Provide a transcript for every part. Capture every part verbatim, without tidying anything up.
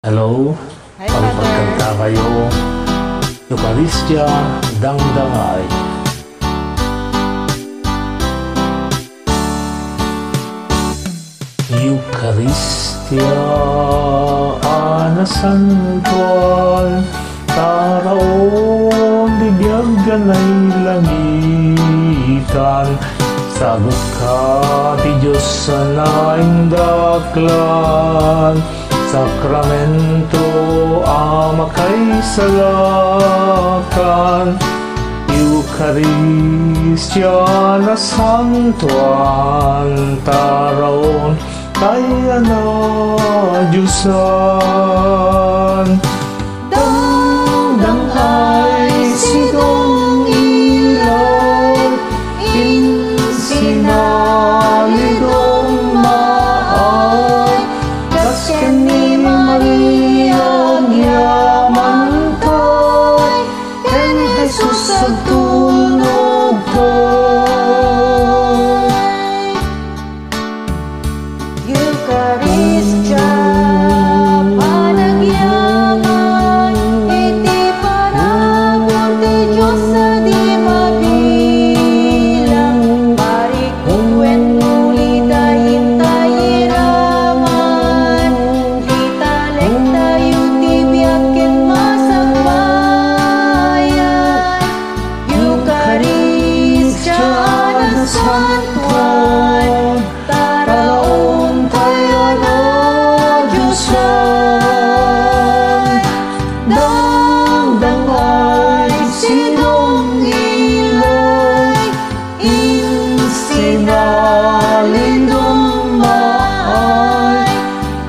Hello? Hi, Father. Makipagkantakayo. Eukaristia, dangdangay. Eukaristia a nasantoan, taraon ti biag a nailangitan, sagutka ti Dios a naindaklan, sakramento a makaisalakan, Eukaristia a nasantoan, taraon tayo a nadiosan. Dangdangay sidong ilay, insinalidong maay, kas ken ni Maria agyamantay, ken Jesus agtulnogtay. Eukaristia, panagyaman iti parabur ti Dios a di mabilang. Parikut wenno ulita intay iraman, ti talektayo ti biag ken masakbayan. Eukaristia a nasantoan, taraon tayo a nadiosan. Dangdangay sidong ilay, insinalidong maay,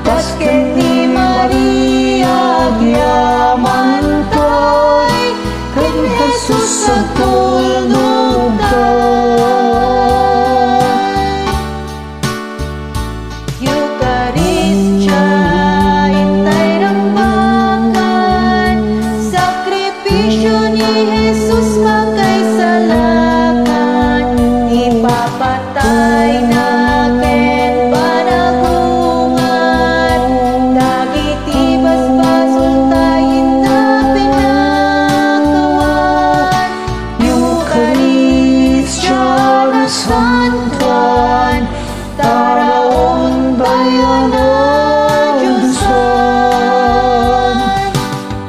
kas ken ni Maria agyamantay, ken Jesus agtulnogtay. Eukaristia, intay rambakan, sakripisio ni Jesus makaisalakan, ipapatayna ken panagungan, dagiti basbasolta inna pinakawan. Eukaristia a nasantoan, taraon tayo a nadiosan.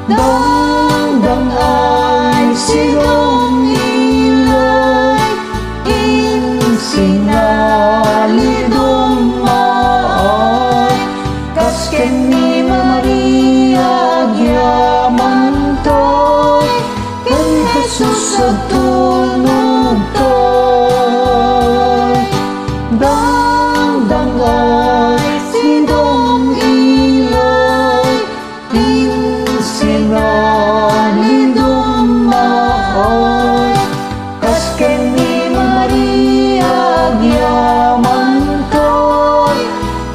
Dangdangay sidong ilay, insinalidong maay, kas ken ni Maria agyamantay, ken Jesus agtulnogtay. Dangdangay sidong ilay, insinalidong maay, kas ken ni Maria agyamantay,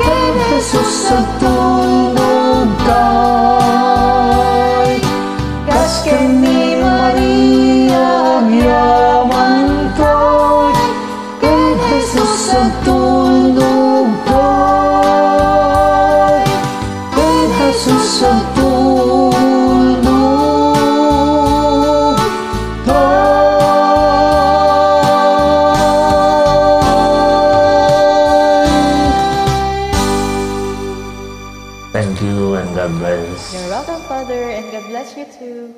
ken Jesus agtulnogtay. Kas ken ni Maria agyamantay, ken Jesus agtulnogtay, ken Jesus agtulnogtay. Thank you and God bless. You're welcome, Father, and God bless you too.